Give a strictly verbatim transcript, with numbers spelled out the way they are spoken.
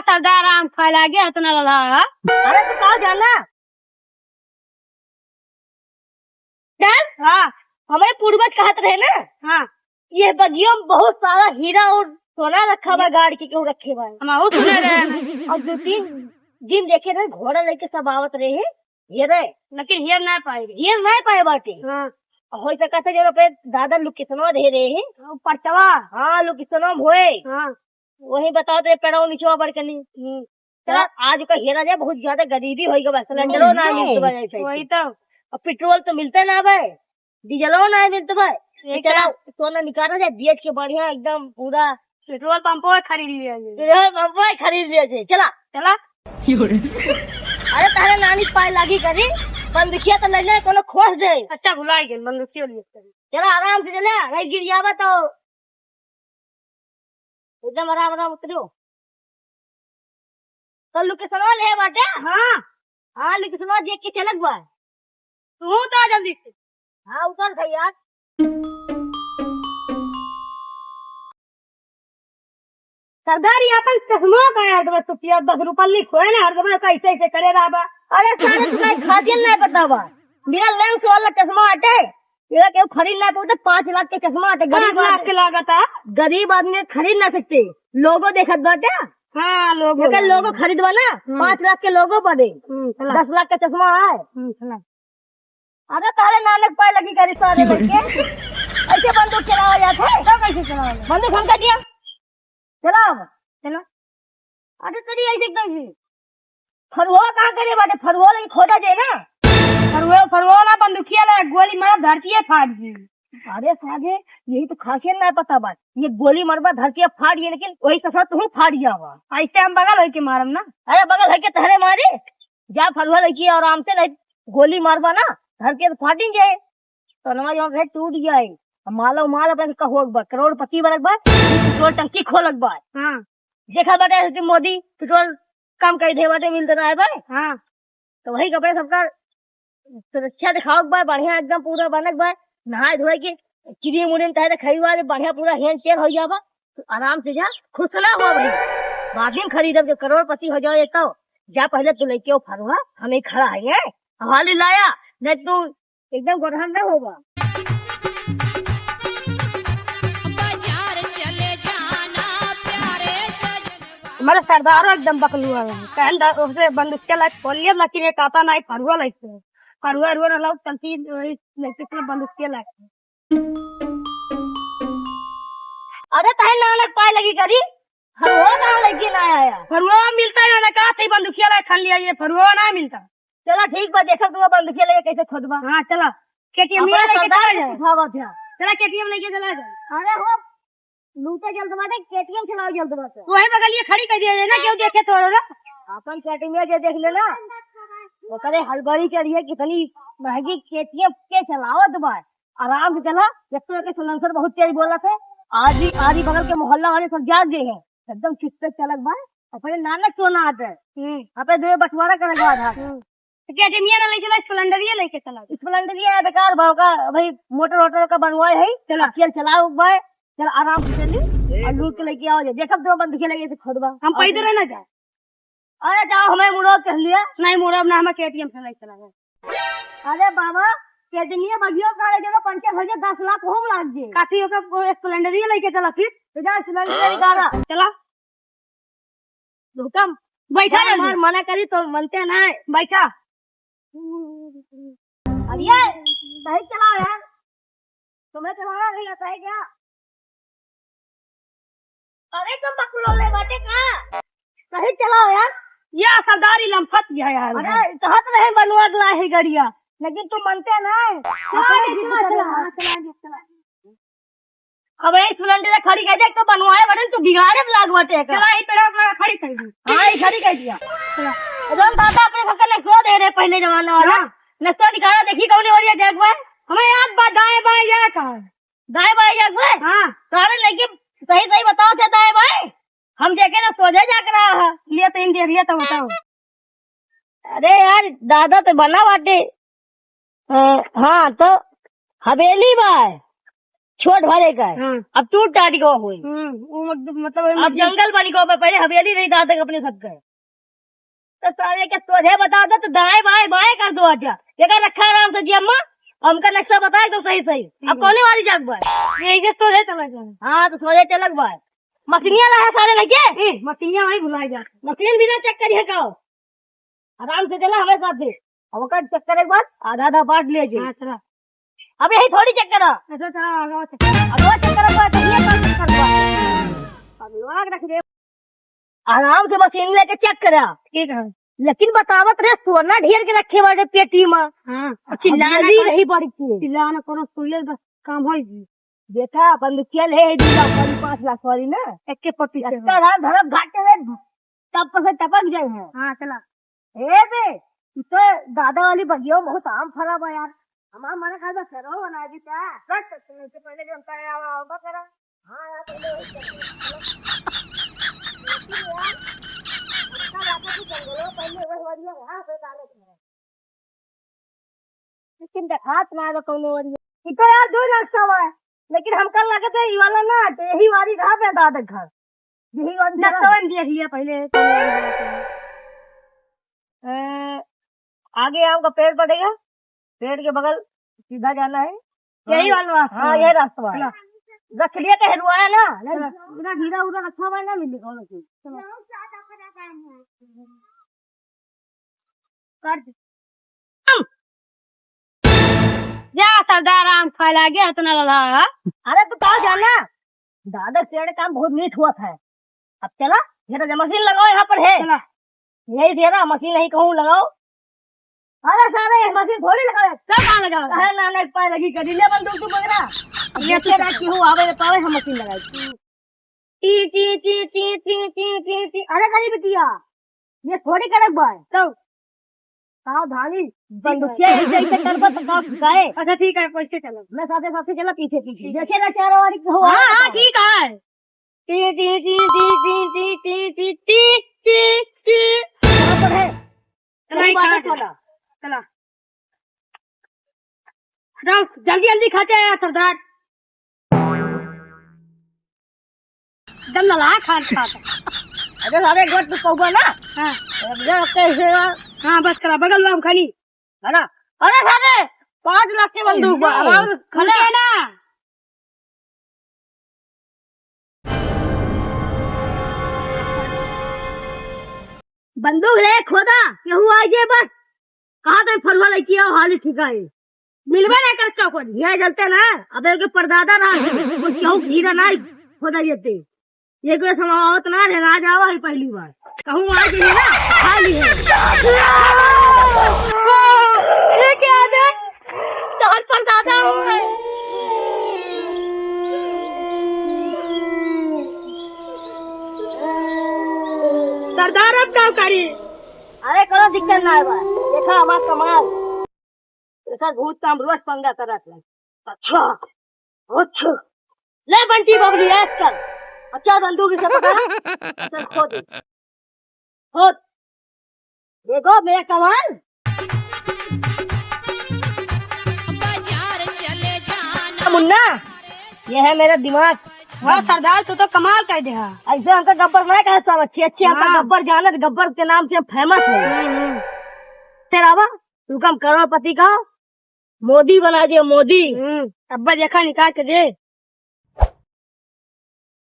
सरदार आम खाए लागे, इतना लड़ा है। अरे, तो का जाना? चल। हाँ। हमारे पूर्वज कहत रहे ना। हाँ। ये बगियों में बहुत सारा हीरा और सोना रखा बा, ये गाड़ के केहू रखे बा। हम और सुने रहे हैं। और दो तीन दिन देखे रहे, घोड़ा लेके सब आवत रहे, ये रहे। लेकिन हेर ना पाए। हेर ना पाए बाटे। हाँ। और हो सकता है जो पे दादा लोकेशनवा दे रहे हैं। हाँ, परचवा। हाँ, लोकेशनवा में होए। हाँ। वही बताओ तो ये पेड़वा निचवा बढ़ के नहीं। हम्म। चला, आज का हेरा जाए, बहुत ज्यादा गरीबी होई गवा, सिलेंडरो ना मिलत बा ऐसे। वही तो। अब पेट्रोल तो मिलते ना बे, डीजलो ना मिलत बा। ये चला, चला। सोना निकाला जाए, बेच के बढ़िया एकदम पूरा पेट्रोल पंपो खरीद लिया जाए। पेट्रोल पंपो खरीद लिया जाए, चला। चला। अरे, तारे नानी पाए लागी करी, बंदुकिया तो ले ले, कोनो खोस दे। अच्छा, भुला गए, बंदुकिया लिए करी। चला, आराम से चला, नहीं गिर जावा तो। एकदम आराम, आराम उतरो। तो लोकेशनवा ले बाटे? हाँ। हाँ, लोकेशनवा देख के चलत बा। तू उतर जल्दी से। हाँ, उतर भैया। सरदार, ये अपन चश्मा का यार, बस तो पिया दस रुपया लिखो है ना, हर समय का ऐसे ऐसे करे रहा बा। अरे सारे, तुम्हें खातिर नहीं पता बा। मेरा लेंस वाला चश्मा आटे, ये केहू खरीद ना पावत, पाँच लाख के चश्मा आटे, गरीब पाँच लाख आदमी। के लागत है। गरीब आदमी खरीद ना सकते। लोगो देखत बाटे। हाँ, लोगो एकर लागत लोगो बा। खरीदबा ना, हम्म। पाँच लाख के लोगो बा दे। हम्म, चला। दस लाख के चश्मा है। हम्म, चला। अरे, तारे नानक पाए लगी करी सारे लड़के। ऐसे बंदूक चलावा जात है? तो कैसे चलावा जात? बंदूक हम कर दिया। चलाओ। चला। अरे, तेरी ऐसे कैसे? फरुआ कहाँ करे बाटे? फरुआ लगी खोदा जे ना। फरुआ, फरुआ ना, बंदूकिया ना, गोली मारा, धरती है फाट जी। अरे साजे, यही तो खासियत ना पता बा। ये गोली मरबा, धरती है फाट ये, लेकिन वही ससुरा तू फाट जावा। ऐसे हम बगल है के मारम ना। अरे बगल है के तहरे मारे। जा फरुआ लगी और आराम से, नहीं गोली मारबा ना, धरती है तो फाटिन जाए। तनवा जौन रहे टूट जाए। अब माला उमाल अपन का होक बा, करोड़पति बनक बा, पेट्रोल टंकी खोलक बा। हाँ। देखा बाटे ऐसे मोदी पेट्रोल कम कर दे बाटे, मिलत ना है बा। हाँ। तो वही कपड़े सबका सुरक्षा दिखावक बा, बढ़िया एकदम पूरा बनक बा, नहाए धोए के क्रीम उरीम तहरे खरीदवा दे, बढ़िया पूरा हेन टेन हो जाबा। तो आराम से जा, खुश ना हो भाई, बाद में खरीदब, जब करोड़पति हो जाओ ये तो। जा पहले तू लेके आओ फरुआ, हम ही खड़ा है, हैं? हाली लाया, नहीं तू एकदम गोरहन ना होगा। बाजार चले जाना प्यारे सजनवा। हमारे सरदारो एकदम बकलुआ है। कहन दा, उसे बंदूक चला, खोलिए, लेकिन एक आता नहीं, फरुआ लाइक से। फरुआ, रुआ ना लाओ, चलती, वही, लेके चला, बंदूक चला। अरे, तहे नानक पाए लगी करी, फरुआ ना लेके ना आया। फरुआ मिलता है ना, कहा थे बंदूकिया ला खन लिया, ये फरुआ ना मिलता। चला ठीक बा, देखब तू बंदूकिया लेके कैसे खोदबा। हाँ, चला। केटीएम अपना लेके सरदार चला के जाए। सिखावत है। चला, केटीएम लेके चला जाए। अरे हो, लूटे जल्द बाटे, केटीएम चलाओ जल्द बाटे। तो वही बगलिए खड़ी कर दिया जाए ना, क्यों देखे तो रो ना। अपन केटीएम जे देख लेना, ओकरे हड़बड़ी के लिए कितनी महंगी केटीएम के चलावत बा। आराम से चला, एक तो एके silencer बहुत तेज बोलत है। आज ही, आज ही बगल के मोहल्ला वाले सब जाग गए हैं, एकदम चुस्ते चलत बा। अपने नानक सोना आते। हम्म। अपने दो बंटवारा करे के बाद हाथ। हम्म। तो केटीएम ये ना लेके चला, स्प्लेंडर ये लेके चला। स्प्लेंडर ये है बेकार भाव का, भाई मोटर वोटर का बनवाए है। चला। अकेल चलाओ भाई, चल आराम से चली और लूट के लेके आओ जाए। देखब तो बंद के लगे से खोदबा। हम पैदल है ना जाए। अरे जाओ, हमें मुड़ो कह लिया। नहीं मुड़ो ना, हमें केटीएम से नहीं चला है। अरे बाबा, केटीएम बगियो का ले जगह पंचर हो जाए, दस लाख हो लाग जे। काफी होगा, वो स्प्लेंडर ही लेके चला फिर। तो जा स्प्लेंडर निकाला। चला। हुकम। बैठा मार, जल्दी। मार, मना करी तो मनते ना है। बैठा। अरे, सही चलाओ यार। तुम्हें चलाना नहीं आता है क्या? अरे, तुम बकलोले बाटे का? सही चलाओ यार। ये सरदारी लम्फत गया यार। अरे, कहत रहे बनवा दिला है गड़िया, लेकिन तुम मनते ना है। चला, अपने चला, जिद चला, करो। हाँ, चला, चला, चला। अब ये सिलेंडर खड़ी कर दे, एक तो बनवाए बड़े, तू बिगाड़े में लाग बाटे का। चला, ई तरह अपना खड़ी कर दी। हाँ, ई खड़ी कर दिया। चला। अरे हम दादा अपने सबके नसवा दे रहे पहले जमाने वाला। हाँ। नसवा निकाला, देखी कौन हो रही है, देख भाई। हमें याद बा, दाएं बाएं या कहाँ है? दाएं बाएं या कहाँ है? हाँ। सारे लेके सही सही बताओ थे दाएं बाएं। हम देखे ना सोझे जाके रहा है। ये तो इन दे दिया तो बताओ। अरे यार, दादा तो बना बाटे। अ, हाँ, तो हवेली बा। छोट भरे का है। हाँ। अब टूट टाट गवा होई। हम्म, वो मतलब, मतलब अब जंगल बनी गवा, पहले हवेली रही दादा के अपने सबके। तो सारे के सोझे बता दो तो दाएं बाएं बाएं कर दो आजा। ये का रखा आराम से जी अम्मा, हमका नक्शा बताए दो सही सही। ठीक अब है। कौने वाली जाग बा? यही के सोझे चला जाए। हाँ, तो सोझे चलक बा। मशीनिया ला है सारे लगे। ए, मशीनिया वहीं भुला जा। मशीन बिना चेक करिए का? आराम से चला हमारे साथ दे। अब ओकर चेक करे के बाद आधा आधा बांट ले जे। हाँ, चला। अब यही थोड़ी चेक करा। ऐसा चला, आगे वो चेक करा। अब वो चेक करा, बस ये बात चेक कर दो। अब लोग रख दे। आराम से मशीन लेके चेक करा। ठीक है। लेकिन बतावत रहे सोना ढेर के रखे बाटे पेटी में। हाँ। और चिल्लाना चिल्लाना नहीं। नहीं पड़ी थी। चिल्लाना कोनो सुन ले बस काम होई जी। देखा, बंदूकिया ले है, दू लाख वाली, पाँच लाख वाली ना। एक के पट्टी से इतना हो। रात धरब घाटे में, टप से टपक जाए हैं। हाँ, चला। ए बे, ई तो दादा वाली बगिया में बहुत आम फरा बा यार। हमार मन कर बा, सरवा बना दी का? बस, इससे पहले जो हम करे आवा, आवा करा। हाँ यार, पहले वही कर। लेकिन यार, अच्छा बात है कि जंगलों पहले वही वाली है, वहाँ पे डाले थे। लेकिन देखात ना बा कौनो ओरिया। ई तो यार दो रास्ता बा, लेकिन हमका लगत है ई वाला ना, तो यही वाली रहा बे दादा घर। यही वाली ना रहा। तो देख लिया पहले। ए, आगे आम का पेड़ पड़ेगा, पेड़ के बगल सीधा जाना है। यही वाला रास्ता हाँ, है। यही रास्ता है। चला। गछलिया के हेरुआया ना, नहीं, चला। इधर हीरा उरा रखा हुआ है ना, मिल कौन सी। चला। कर दे। जा सरदार, आम खाए लागे इतना लला। अरे तू का जाना, दादा के काम बहुत मीठ हुआ था। अब चला, ये तो मशीन लगाओ यहाँ पर है। चला। यही से ना मशीन नहीं कहूँ लगाओ। अरे सारे, ये मशीन थोड़ी लगाओ। सब कहाँ लगाओ? अरे ना, ना, एक पाए लगी करी, ले बंदूक तू पकड़ा। अब ये देखते तो रह कि हूँ, आवे पावे हम मशीन लगाई। टी, टी, टी। अरे गरीब बिटिया, ये थोड़ी करक बा। तो सावधानी, बंदूकिया ऐसे, ऐसे करबा तो का फुकाए। अच्छा ठीक है, पीछे चलो। मैं साथे साथे चला पीछे पीछे। जैसे ना चारों ओर हो हाँ, हाँ, ठीक है। टी, टी, टी। कहाँ पर है? चला, चला, चला। चला। जाओ, जल्दी जल्दी खाते हैं यार सरदार। एकदम नला खान खात। अरे सारे गोट पे पौवा ना। हाँ। एकदम कैसे यार? हाँ, बस करा, बगल में हम खाली। है ना? अरे सारे, पाँच लाख के बंदूक बा, आराम से खा ले। ना। बंदूक ले खोदा, केहू आ जे बस। कहाँ तक फरुआ लइके आओ, हाली ठिकाए। मिलबे ना कर का कोई। ये जलते ना, अब एक परदादा रहा, वो केहू हीरा ना खोदा जेते। ये कोई समावत ना रहे, ना जावा है पहली बार। कहूँ आ जाइए ना, हाली है। ये क्या है? तोहर परदादा हुआ है। सरदार अब का करी? अरे कोनो दिक्कत ना है बा। देखा हमार कमाल। देखा भूत काम रोज पंगा करत है। अच्छा, अच्छा। ले बंटी बबली ऐश कर। अच्छा बंदूक इसे पकड़ा। इसे खोद। खोद। देखो मेरा कमाल। मुन्ना, ये है मेरा दिमाग। हाँ सरदार, तू तो कमाल कर दे हा। ऐसे हमका गब्बर ना कहे सब, अच्छे अच्छे हमका हाँ। गब्बर जानत, गब्बर के नाम से हम famous है। हम्म, हम्म। तेरा बा, तू कम करोड़पति का मोदी बना दे, मोदी। हम्म, अब्बा देखा निकाल के दे।